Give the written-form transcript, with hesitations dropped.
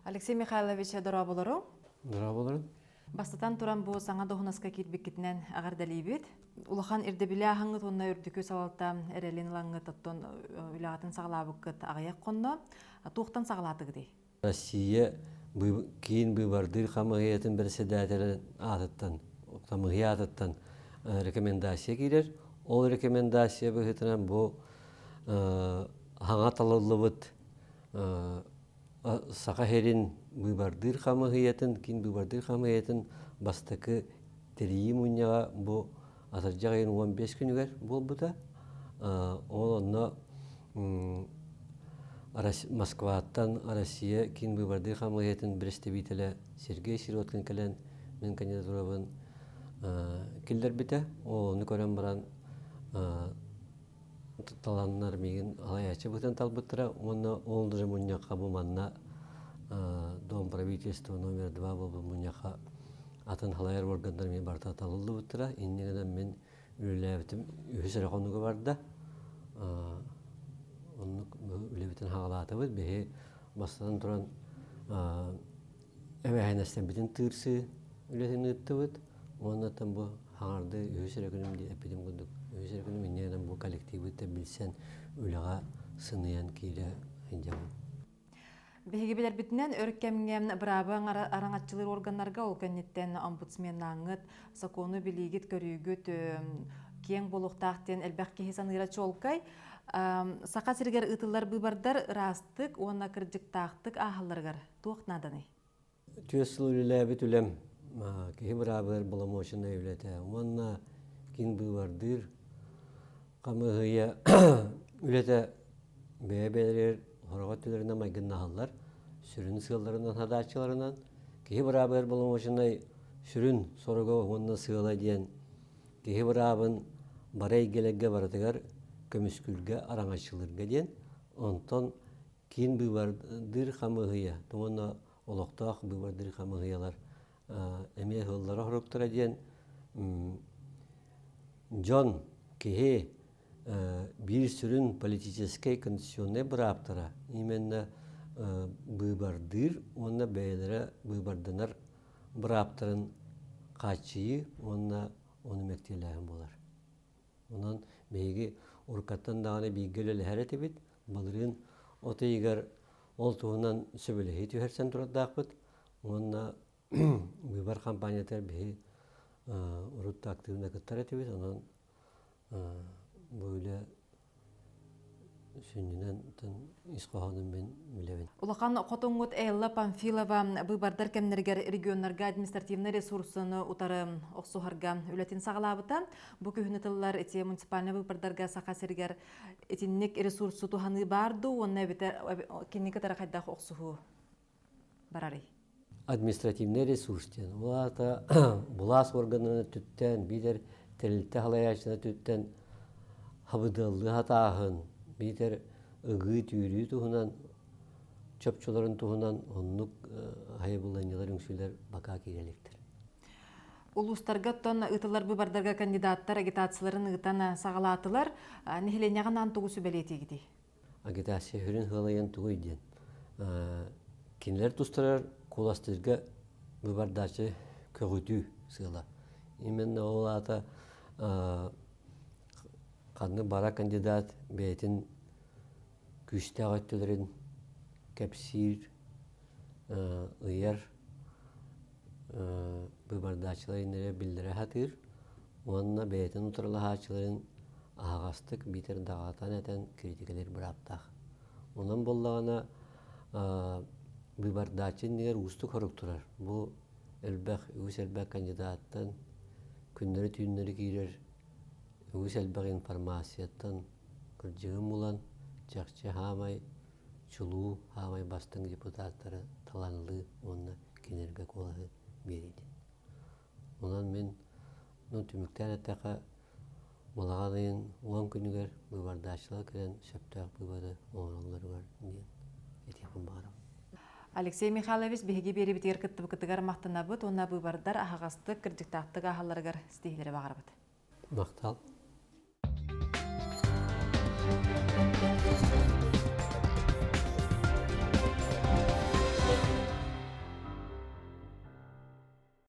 Алексей Михайлович, дорооболору. Дорооболорун. Бастатан туран бу саҥа дуоһунаска киирбиккитинэн эҕэрдэлиибит. Улахан ирдэбили ааһаҥҥыт уонна үрдүкү салалта эрэлин ылаҥҥыт оттон үлэҕитин саҕалаабыккыт аҕыйах хонно. Туохтан саҕалаатыгытый? Россия киин быыбардыыр хамыыһыйатын бэрэссэдээтэлин аатыттан, хамыыһыйа аатыттан рекомендация киирэр. Ол рекомендация быһыытынан бу хаҥа талыллыбыт Саха сирин быыбардыыр хамыыһыйатын, киин быыбардыыр хамыыһыйатын бастакы тэрийии мунньаҕа бу атырдьах ыйын 15 күнүгэр буолбута. Ол онно Москваттан Россия киин быыбардыыр хамыыһыйатын бэрэстэбиитэлэ Сергей Сироткин кэлэн мин кандидатурабын киллэрбитэ. Ол ону көрөн баран таланнар миигин алайааччы быһыытынан талбыттара уонна ол же мунньахха бу манна Дом правительства номер два буолбут мунньахха атын халайар органнар мин барыта талыллыбыттара. Инньэ гынан мин үлэлээбитим үһүс эрэ хонуга барда. Оннук үлэбитин хаҕалаатыбыт. Биһи бастатан туран эбээһинэстэрбитин тыырсыы үлэтин ыыттыбыт. Уонна бу хаҥарды үһүс эрэ күнүм дии эппитим курдук үһүс эрэ күнүм инньэ гынан бу коллективы билсэн үлэҕэ сыныйан киирэ сылдьабын. Биһиги билэрбитинэн өр кэмҥэ быраабы араҥаччылыыр органнарга ол кэнниттэн омбудсменнааҥҥыт сокуону билиигит, көрүүгүт киэҥ буолуохтаах диэн элбэх киһи саныыра чуолкай. Саха сиригэр ыытыллар быыбардар ыраастык уонна кырдьыктаахтык ааһалларыгар туох нааданый? Түөрт сыл үлэлээбит үлэм киһи быраабыгар боломуочунай үлэтэ уонна киин быыбардыыр хамыыһыйа үлэтэ бэйэ-бэйэлэригэр хороҕо өттүлэринэн майгыннаһаллар. Сүрүн сыалларынан хадааччыларынан киһи быраабыгар боломуочунай сүрүн соруга уонна сыала диэн киһи быраабын бары эйгэлэргэ барытыгар көмүскүүргэ, араҥаччылыырга диэн. Онтон киин быыбардыыр хамыыһыйа уонна олохтоох быыбардыыр хамыыһыйалар эмиэ ыһыллара соруктара диэн дьон, киһи биир сүрүн политическай конституционнай бырааптара именно быыбардыыр уонна бэйэлэрэ быыбарданар бырааптарын хааччыйыы уонна ону мэктиэлээһин буолар. Онон биһиги уруккаттан даҕаны бииргэ үлэлэһэр этибит. Былырыын от ыйыгар ол туһунан сөбүлэһии түһэрсэн турардаахпыт уонна быыбар хампаанньатыгар биһи урут да актыыбына кыттар этибит. Онон бу үлэ сүнньүнэн ис хоһоонун мин билэбин. Улахан хотуҥҥут Элла Памфилова быыбардар кэмнэригэр регионнарга административнай ресурсаны утары охсуһарга үлэтин саҕалаабыта. Бу күһүн ытыллар ити муниципальнай быыбардарга Саха сиригэр итинник ресурсу туһаныы баар дуу уонна эбэтэр кинини кытары хайдах охсуһуу барарый? Административнай ресурс диэн. Ол аата былаас органын өттүттэн, биитэр тэрилтэ салайааччытын өттүттэн хабыдыаллыы сатааһын, биитэр ыгыы-түүрүү туһунан, чопчуларын туһунан оннук хайабылыанньалар, үҥсүүлэр бакаа киирэ иликтэр. Улуустарга оттон ыытыллар быыбардарга кандидаттар агитацияларын ыытан саҕалаатылар. Нэһилиэнньэҕэ анаан тугу сүбэлиэтиигитий? Агитация сүрүн сыалайан тугуй диэн. Кинилэр тустарар куоластыырга быыбардааччы көҕүтүү сыала. Именно ол аата ханнык бара кандидат бэйэтин күүстээх өттүлэрин кэпсиир, ыйар, быыбардааччылар иннилэрэ биллэрэ сатыыр уонна бэйэтин утарылаһааччыларын аһаҕастык биитэр даҕатан этэн критикэлиир бырааптаах. Онон буоллаҕына быыбардааччы иннигэр уустук сорук турар. Бу элбэх, үгүс элбэх кандидаттан күннэри-түүннэри киирэр үгүс элбэх информацияттан кырдьыгын булан, чахчы хаамай чулуу, хаамай бастыҥ депутаттары талан ылыы уонна кинилэргэ куолаһы биэриитин. Онон мин ну, түмүктээн эттэххэ, балаҕан ыйын 10 күнүгэр быыбардааччылар кэлэн сөптөөх быыбары оҥороллоругар диэн этиэхпин баҕарабын. Алексей Михайлович биһиги биэрибитигэр кыттыбыкытыгар махтанабыт уонна быыбардар аһаҕастык, кырдьыктаахтык ааһалларыгар ситиһиилэри баҕарабыт. Махтал.